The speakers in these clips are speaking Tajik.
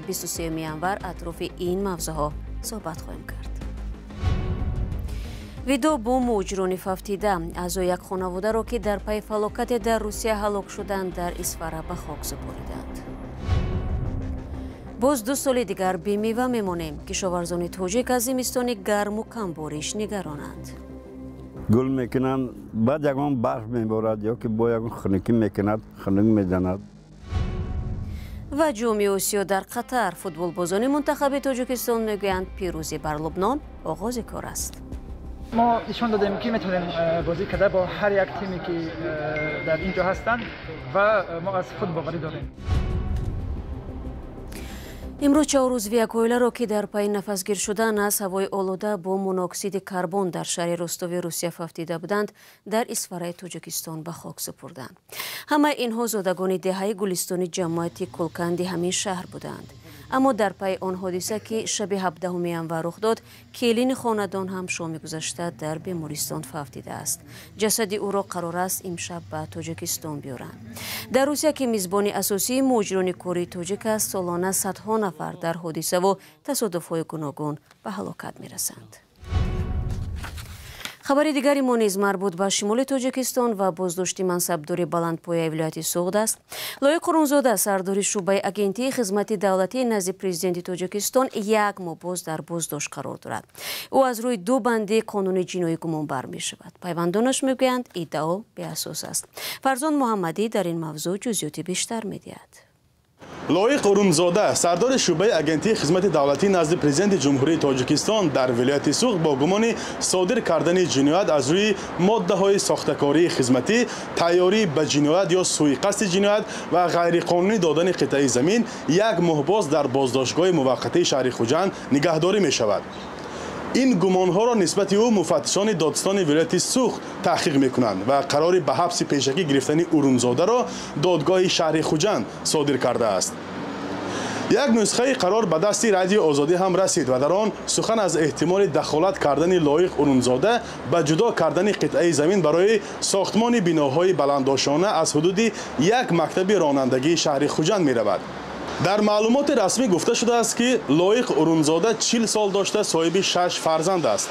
23 январ атрофи ин мавзӯъҳо суҳбат хоҳем кард. Видео бо муҳоҷирони фавтида. Аъзои як хонаводаро, ки дар пайи фалокате дар Русия ҳалок шуданд, дар Исфара ба хок супориданд. Боз 2 соли дигар бемева мемонем. Кишоварзони тоҷик аз зимистони гарму камбориш нигаронанд. Гул мекунанд, баъд ягон барф меборад ё ки бо ягон хунукӣ мекунад, хунук мезанад. Ва Ҷоми Осиё дар Қатар. Футболбозони мунтахаби Тоҷикистон мегӯянд, пирӯзӣ бар Лубнон оғози кор аст. Мо нишон додем, ки метавонем бозӣ карда бо ҳар як тиме, ки дар ин ҷо ҳастанд, ва мо аз худ боварӣ дорем. Имрӯз 4 узви як оиларо, ки дар пайи нафасгир шудан аз ҳавои олуда бо моноксиди карбон дар шаҳри Ростови Русия фавтида буданд, дар Исфараи Тоҷикистон ба хок супурданд. Ҳамаи инҳо зодагони деҳаи Гулистони ҷамоати Кулканди ҳамин шаҳр буданд. Аммо дар пайи он ҳодиса, ки шаби 17 январ рух дод, келини хонадон ҳам шоми гузашта дар бемористон фавтидааст. Ҷасади ӯро қарор аст имшаб ба Тоҷикистон биёранд. Дар Русия, ки мизбони асосии муҳоҷирони кории тоҷик аст, солона садҳо нафар дар ҳодисаву тасодуфҳои гуногун ба ҳалокат мерасанд. Хабари дигари мо низ марбут ба шимоли Тоҷикистон ва боздошти мансабдори баландпояи вилояти Суғд аст. Лоиқ Қурунзода, сардори шӯъбаи агентии хизмати давлатии назди президенти Тоҷикистон, як моҳ боз дар боздошт қарор дорад. Ӯ аз рӯи 2 банди қонуни ҷиноӣ гумонбар мешавад. Пайвандонаш мегӯянд, иддао беасос аст. Фарзон Муҳаммадӣ дар ин мавзӯъ ҷузъиёти бештар медиҳад. Лоиқ Урунзода, сардори шӯъбаи агентии хизмати давлатӣ назди президенти Ҷумҳурии Тоҷикистон дар вилояти Суғд, бо гумони содир кардани ҷиноят аз рӯи моддаҳои сохтакории хизматӣ, тайёрӣ ба ҷиноят ё сӯиқасди ҷиноят ва ғайриқонунӣ додани қитъаи замин, як моҳ боз дар боздоштгоҳи муваққатии шаҳри Хуҷанд нигаҳдорӣ мешавад. Ин гумонҳоро нисбати ӯ муфаттишони додистони вилояти Суғд таҳқиқ мекунанд ва қарори ба ҳабси пешакӣ гирифтани Урунзодаро додгоҳи шаҳри Хуҷанд содир кардааст. Як нусхаи қарор ба дасти Радиои Озодӣ ҳам расид ва дар он сухан аз эҳтимоли дахолат кардани Лоиқ Урунзода ба ҷудо кардани қитъаи замин барои сохтмони биноҳои баландошона аз ҳудуди як мактаби ронандагии шаҳри Хуҷанд меравад. Дар маълумоти расмӣ гуфта шудааст, ки Лоиқ Урунзода 40 сол дошта, соҳиби 6 фарзанд аст.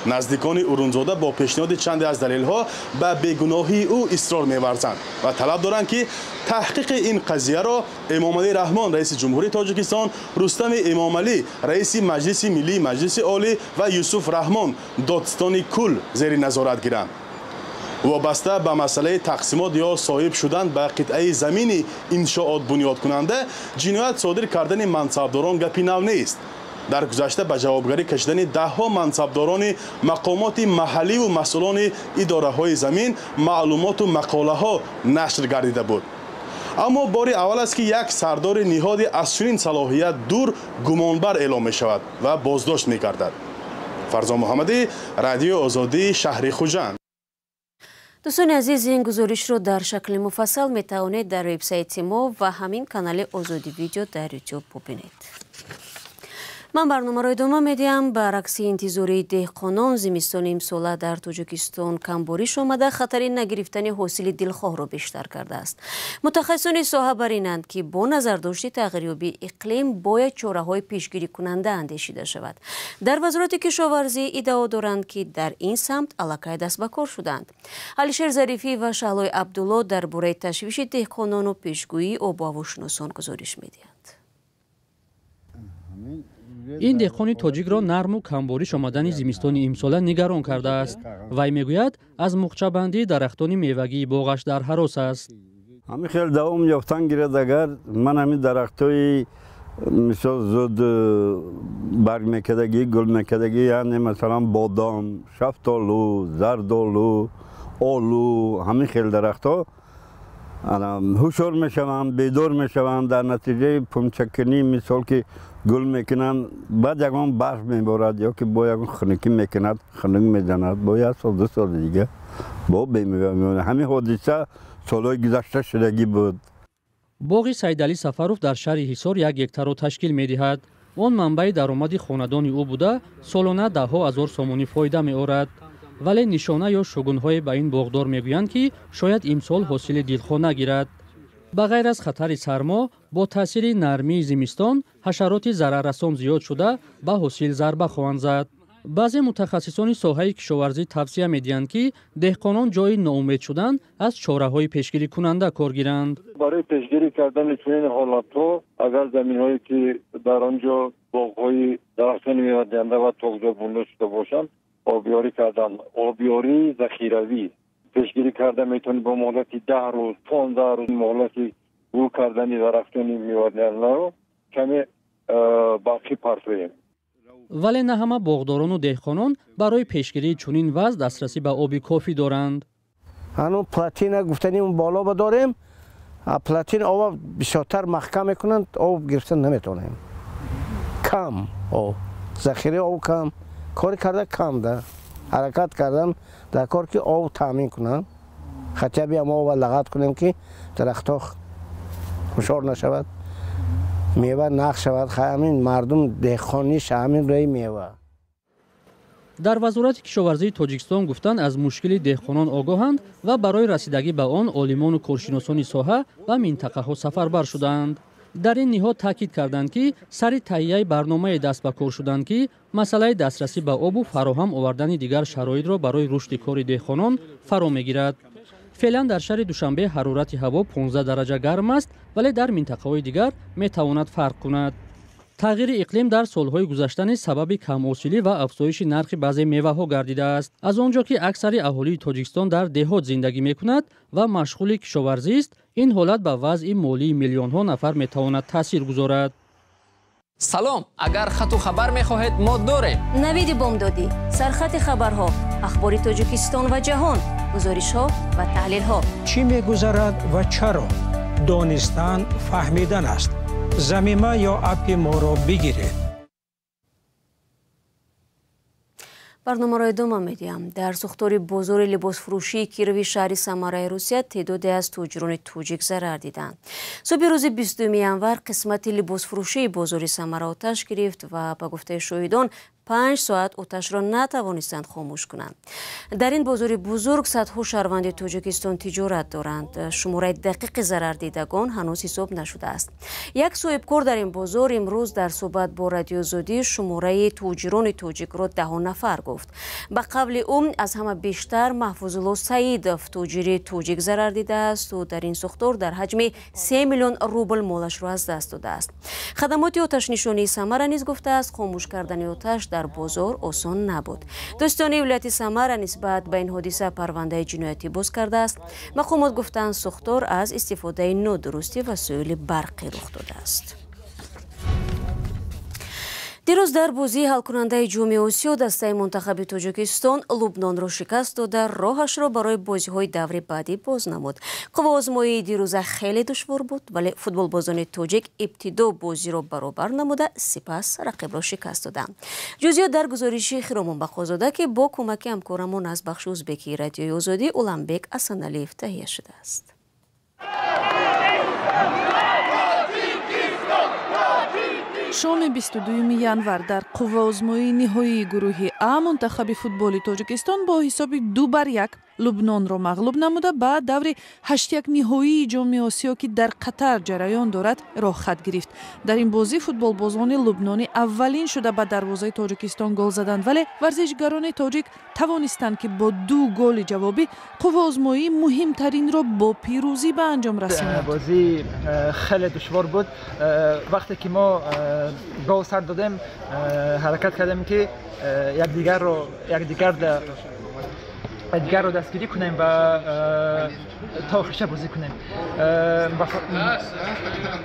Наздикони Урунзода бо пешниҳоди чанде аз далелҳо ба бегуноҳии ӯ исрор меварзанд ва талаб доранд, ки таҳқиқи ин қазияро Эмомалӣ Раҳмон, раиси Ҷумҳурии Тоҷикистон, Рустами Эмомалӣ, раиси Маҷлиси Миллии Маҷлиси Олӣ, ва Юсуф Раҳмон, додистони кул, зери назорат гиранд. Вобаста ба масъалаи тақсимот ё соҳиб шудан ба қитъаи замини иншоот бунёдкунанда, ҷиноят содир кардани мансабдорон гапи нав нест. Дар гузашта ба ҷавобгарӣ кашидани даҳҳо мансабдорони мақомоти маҳалливу масъулони идораҳои замин маълумоту мақолаҳо нашр гардида буд. Аммо бори аввал аст, ки як сардори ниҳоди аз чунин салоҳият дур гумонбар эълом мешавад ва боздошт мегардад. Фарзон Муҳаммадӣ, Радиои Озодӣ, шаҳри Хуҷанд. Дӯстони азиз, ин гузоришро дар шакли муфассал метавонед дар вебсайти мо ва ҳамин канали Озодӣ Видео дар Ютуб бубинед. Ман барномаро идома медиҳам. Баръакси интизории деҳқонон, зимистони имсола дар Тоҷикистон камбориш омада, хатари нагирифтани ҳосили дилхоҳро бештар кардааст. Мутахассисони соҳа бар инанд, ки бо назардошти тағйирёбии иқлим бояд чораҳои пешгирикунанда андешида шавад. Дар Вазорати кишоварзӣ иддао доранд, ки дар ин самт аллакай даст ба кор шуданд. Алишер Зарифӣ ва Шаҳлои Абдулло дар бораи ташвиши деҳқонону пешгӯии обу ҳавошиносон гузориш медиҳанд. Ин деҳқони тоҷикро нарму камбориш омадани зимистони имсола нигарон кардааст. Вай мегӯяд, аз муғчабандии дарахтони мевагии боғаш дар ҳарос аст. Ҳамин хел давом ёфтан гирад, агар ман ҳамин дарахтҳои, мисол, зуд барг мекардагӣ, гул мекардагӣ, яъне масалан бодом, шафтолу, зардолу, олу, ҳамин хел дарахтҳо ҳушёр мешаванд, бедор мешаванд. Дар натиҷаи пумчакунӣ, мисол, ки гул мекунанд, баъд ягон барф меборад ё ки бо ягон хунукӣ мекунад, хунук мезанад, бо як сол, 2 соли дига бо бемева мемонад. Ҳамин ҳодиса солҳои гузашта шудагӣ буд. Боғи Сайдалӣ Сафаров дар шаҳри Ҳисор 1 гектарро ташкил медиҳад. Он манбаи даромади хонадони ӯ буда, солона даҳҳо ҳазор сомонӣ фоида меорад. Вале нишона ё шугунҳое ба ин боғдор мегӯянд, ки шояд имсол ҳосили дилхоҳ нагирад. Ба ғайр аз хатари сармо, Бо таъсири нармии зимистон ҳашароти зараррасон зиёд шуда, ба ҳосил зарба хоҳанд зад. Баъзе мутахассисони соҳаи кишоварзӣ тавсия медиҳанд, ки деҳқонон ҷои ноумед шудан аз чораҳои пешгирикунанда кор гиранд. Барои пешгирӣ кардани чунин ҳолатҳо, агар заминҳое ки дар он ҷо боғҳои дарахтони мевадиҳанда ва токзор бунёд шуда бошанд, обёрӣ кардан, обёрии захиравӣ пешгирӣ карда метавонем бо муҳлати 10 рӯз, 15 рӯз муҳлати гул кардани дарахтони мевадиҳандаро каме барқӣ партоем. Вале на ҳама боғдорону деҳқонон барои пешгирии чунин вазъ дастрасӣ ба оби кофӣ доранд. Ҳанӯз плотина гуфтаним боло ба дорем, плотина оба бисёртар маҳкам мекунанд, об гирифтан наметавонем. Кам об, захираи об кам, кори карда кам да. Ҳаракат кардан дар кор ки об таъмин кунанд, хотя бы ам оба лағат кунем ки дарахтҳо хушор нашавад, мева нақ шавад. Ҳамин мардум деҳқониш ҳамин рӯи мева. Дар Вазорати кишоварзии Тоҷикистон гуфтанд, аз мушкили деҳқонон огоҳанд ва барои расидагӣ ба он олимону коршиносони соҳа ба минтақаҳо сафарбар шудаанд. Дар ин ниҳод таъкид карданд, ки сари таҳияи барномае даст ба кор шуданд, ки масъалаи дастрасӣ ба обу фароҳам овардани дигар шароитро барои рушди кори деҳқонон фаро мегирад. Феълан дар шаҳри Душанбе ҳарорати ҳаво 15 дараҷа гарм аст, вале дар минтақаҳои дигар метавонад фарқ кунад. Тағйири иқлим дар солҳои гузашта низ сабаби камҳосилӣ ва афзоиши нархи баъзе меваҳо гардидааст. Аз он ҷо ки аксари аҳолии Тоҷикистон дар деҳот зиндагӣ мекунад ва машғули кишоварзист, ин ҳолат ба вазъи молии миллионҳо нафар метавонад таъсир гузорад. Салом, агар хату хабар мехоҳед, мо дорем. Навиди бомдодӣ, сархати хабарҳо, ахбори Тоҷикистон ва ҷаҳон, гузоришҳо ва таҳлилҳо. Чӣ мегузарад ва чаро? Донистан фаҳмидан аст. Замима ё аппи моро бигиред. Барномаро идома медиҳам. Дар сӯхтори бозори либосфурӯшии Кирови шаҳри Самараи Русия теъдоде аз тоҷирони тоҷик зарар диданд. Субҳи рӯзи 22 январ қисмати либосфурӯшии бозори Самара оташ гирифт ва ба гуфтаи шоҳидон 5 соат оташро натавонистанд хомӯш кунанд. Дар ин бозори бузург садҳо шаҳрванди Тоҷикистон тиҷорат доранд. Шумораи дақиқи зарардидагон ҳанӯз ҳисоб нашудааст. Як соҳибкор дар ин бозор имрӯз дар суҳбат бо Радиоозодӣ шумораи тоҷирони тоҷикро 10 нафар гуфт. Ба қавли ӯ аз ҳама бештар Маҳфузулло Саидов, тоҷири тоҷик, зарар дидааст. Ӯ дар ин сӯхтор дар ҳаҷми 3 миллион рубл молашро аз даст додааст. Хадамоти оташнишонии Самара низ гуфтааст, хомӯш кардани оташ дар бозор осон набуд. Дӯстони вилояти Самара нисбат ба ин ҳодиса парвандаи ҷиноятӣ боз кардааст. Мақомот гуфтанд, сӯхтор аз истифодаи нодурусти васоили барқӣ рух додааст. Дирӯз дар бозии ҳалкунандаи Ҷоми Осиё дастаи мунтахаби Тоҷикистон Лубнонро шикаст дода, роҳашро барои бозиҳои даври баъдӣ боз намуд. Қувваозмоии дирӯза хеле душвор буд, вале футболбозони тоҷик ибтидо бозиро баробар намуда, сипас рақибро шикаст доданд. Ҷузъиёт дар гузориши Хиромон Бақозода, ки бо кӯмаки ҳамкорамон аз бахши узбекии Радиои Озодӣ Уламбек Асаналиев таҳия шудааст. Шоми 22 январ дар қувваозмоии ниҳоии гурӯҳи А мунтахаби футболи Тоҷикистон бо ҳисоби 2-1 Лубнонро мағлуб намуда ба даври 8-1 ниҳоии Ҷоми Осиё, ки дар Қатар ҷараён дорад, роҳхат гирифт. Дар ин бозӣ футболбозони лубнонӣ аввалин шуда ба дарвозаи Тоҷикистон гол заданд, вале варзишгарони тоҷик тавонистанд, ки бо 2 голи ҷавобӣ қувваозмоии муҳимтаринро бо пирӯзӣ ба анҷом расонанд. Бозӣ хеле душвор буд. Вақте ки мо гол сар додем, ҳаракат кардем, ки якдигарро дастгирӣ кунем ва то охирша бозӣ кунем.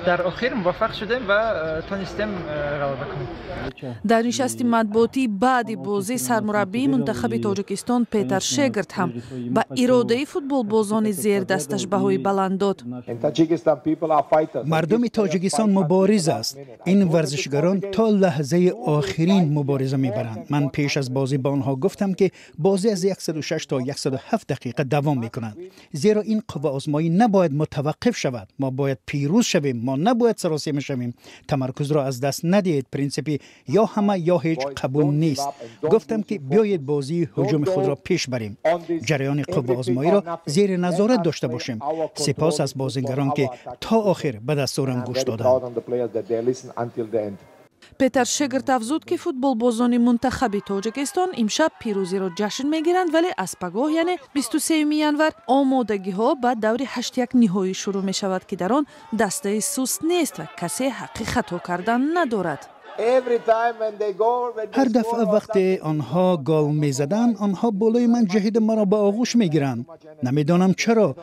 Дар охир муваффақ шудем ва тонистем ғалаба кунем. Дар нишасти матбуотии баъди бозӣ сармураббии мунтахаби Тоҷикистон Петар Шегард ҳам ба иродаи футболбозони зердасташ баҳои баланд дод. Мардуми Тоҷикистон мубориз аст. Ин варзишгарон то лаҳзаи охирин мубориза мебаранд. Ман пеш аз бозӣ ба онҳо гуфтам, ки бозӣ аз 106 то تا 107 دقیقه دوام می‌کند، زیرا این قوه آزمایی نباید متوقف شود. ما باید پیروز شویم، ما نباید سراسیمه شویم. تمرکز را از دست ندهید. پرینسیپی یا همه یا هیچ قبول نیست. گفتم که بیایید بازی هجوم خود را پیش بریم، جریان قوه آزمایی را زیر نظارت داشته باشیم. سپاس از بازیگران که تا آخر به دستورم گوش دادند. Петар Шегарт афзуд, ки футболбозони мунтахаби Тоҷикистон имшаб пирӯзиро ҷашн мегиранд, вале аз пагоҳ, яъне 23 январ, омодагиҳо ба даври ҳаштяк ниҳоӣ шурӯъ мешавад, ки дар он дастаи суст нест ва касе ҳаққи хато кардан надорад. هر دفعه وقتی آنها گل میزدند، آنها بالای من جهیده مرا به آغوش میگیرند. نمیدانم چرا.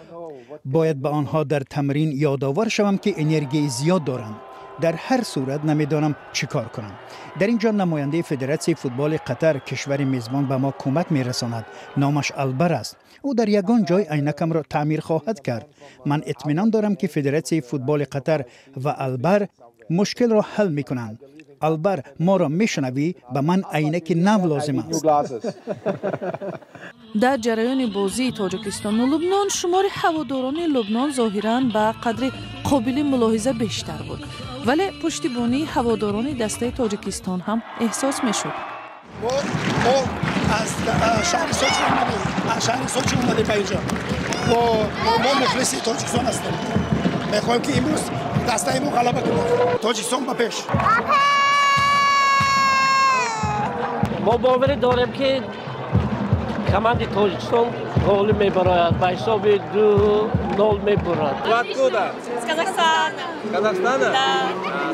باید به آنها در تمرین یادآور شوم که انرژی زیاد دارند. در هر صورت نمیدانم چیکار کنم. در اینجا نماینده فدراسیون فوتبال قطر، کشور میزبان، به ما کمک میرساند. نامش البر است. او در یگان جای عینکم را تعمیر خواهد کرد. من اطمینان دارم که فدراسیون فوتبال قطر و البر مشکل را حل میکنند. البر، ما را میشنوی؟ به من عینک نو لازم است. Дар ҷараёни бозии Тоҷикистону Лубнон шумори ҳаводорони Лубнон зоҳиран ба қадри қобили мулоҳиза бештар буд, вале пуштибонии ҳаводорони дастаи Тоҷикистон ҳам эҳсос мешуд. Мо аз шаҳри Сочи омадем, аз шаҳри Сочи омадем ба инҷо. Мо мухлиси Тоҷикистон ҳастем. Мехоҳем, ки имрӯз дастаи мо ғалаба кунад. Тоҷикистон ба пеш! Мо боварӣ дорем, ки команди Тоҷикистон ғолиб мебарояд, ба ҳисоби 2-0 мебурад. Вы откуда? С Казахстана. С Казахстана? Да.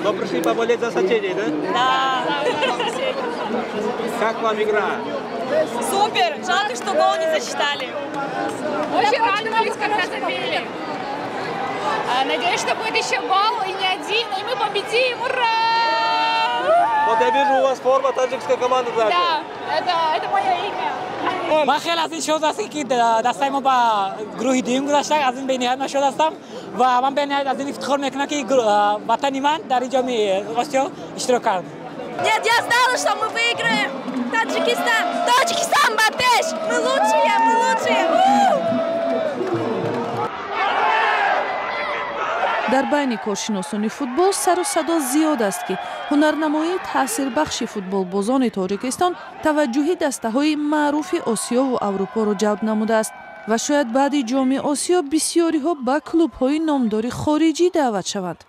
Но пришли поболеть за соседей, да? Да. Как вам игра? Супер! Жалко, что гол не засчитали. Очень радовались, когда забили. Надеюсь, что будет еще гол, и не один, и мы победим! Ура! Вот я вижу, у вас форма таджикской команды даже. Да, это мое имя. Ман хеле аз ин шод ҳастам, ки дастаи мо ба гурӯҳи дуюм гузашта. Аз ин бениҳоят ман шод ҳастам ва ман бениҳоят аз ин ифтихор мекунам, ки ватани ман дар ин ҷоми Осиё иштирок кард. Нет, я знала, что мы выиграем! Таджикистан! Таджикистан, ба пеш! Мы лучшие, мы лучшие! Дар байни коршиносони футбол сару садо зиёд аст, ки ҳунарнамоии таъсирбахши футболбозони Тоҷикистон таваҷҷӯҳи дастаҳои маъруфи Осиёву Аврупоро ҷалб намудааст ва шояд баъди Ҷоми Осиё бисёриҳо ба клубҳои номдори хориҷӣ даъват шаванд.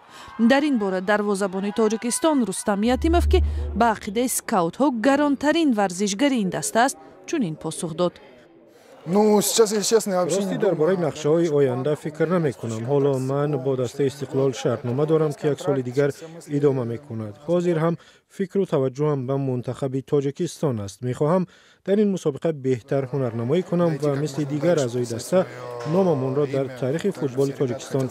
Дар ин бора дарвозабони Тоҷикистон Рустам Ятимов, ки ба ақидаи скаутҳо гаронтарин варзишгари ин даста аст, чунин посух дод. Ну, сейчас, если честно, я вообще Ростӣ, дар бораи нақшаҳои оянда фикр намекунам. Ҳоло ман бо дастаи Истиқлол шартнома дорам, ки як соли дигар идома мекунад. Ҳозир ҳам фикру таваҷҷӯҳам ба мунтахаби Тоҷикистон аст. Мехоҳам дар ин мусобиқа беҳтар ҳунарнамоӣ кунам ва мисли дигар аъзои даста номамонро дар таърихи футболи Тоҷикистон.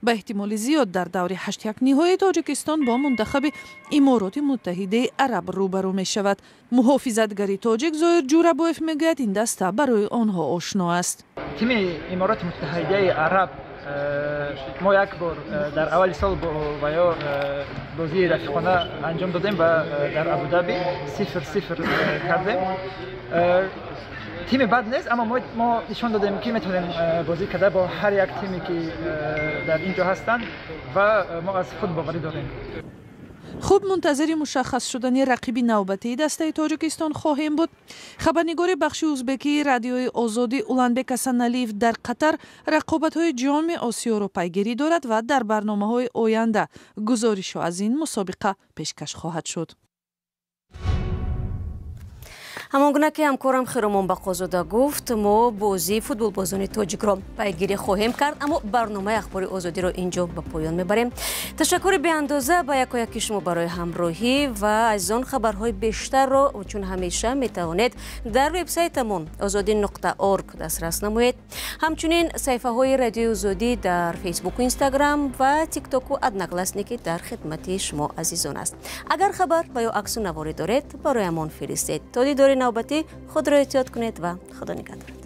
Ба эҳтимоли зиёд дар даври ҳаштяк ниҳоии Тоҷикистон бо мунтахаби Имороти Муттаҳидаи Араб рӯбарӯ мешавад. Муҳофизатгари тоҷик Зоир Ҷурабоев мегӯяд, ин даста барои онҳо ошно аст. Тими Имороти Муттаҳидаи Араб мо як бор дар аввали сол бо ваё бозии рафиқона анҷом додем ва дар Абудаби 0-0 кардем. Тими бад нест, аммо мо нишон додем, ки метавонем бозӣ карда бо ҳар як тиме, ки дар ин ҷо ҳастанд, ва мо аз худ боварӣ дорем. Хуб, мунтазири мушаххас шудани рақиби навбатии дастаи Тоҷикистон хоҳем буд. Хабарнигори бахши узбекии Радиои Озодӣ Уланбек Асаналиев дар Қатар рақобатҳои Ҷоми Осиёро пайгирӣ дорад ва дар барномаҳои оянда гузоришҳо аз ин мусобиқа пешкаш хоҳад шуд. Ҳамон гуна ки ҳамкорам Хиромон Бақозода гуфт, мо бозии футболбозони тоҷикро пайгирӣ хоҳем кард, аммо барномаи Ахбори Озодиро инҷо ба поён мебарем. Ташаккури беандоза ба якояки шумо барои ҳамроҳӣ ва азизон, хабарҳои бештарро чун ҳамеша метавонед дар вебсайтамон озодӣ.орг дастрас намоед. Ҳамчунин саҳифаҳои Радиои Озодӣ дар Фейсбуку, Инстаграм ва Тиктоку Одноклассники дар хидмати шумо азизон аст. Агар хабар ва ё аксу наворӣ доред, бароямон фиристед. То дидори навбатӣ худро эҳтиёт кунед ва Худо нигаҳдор.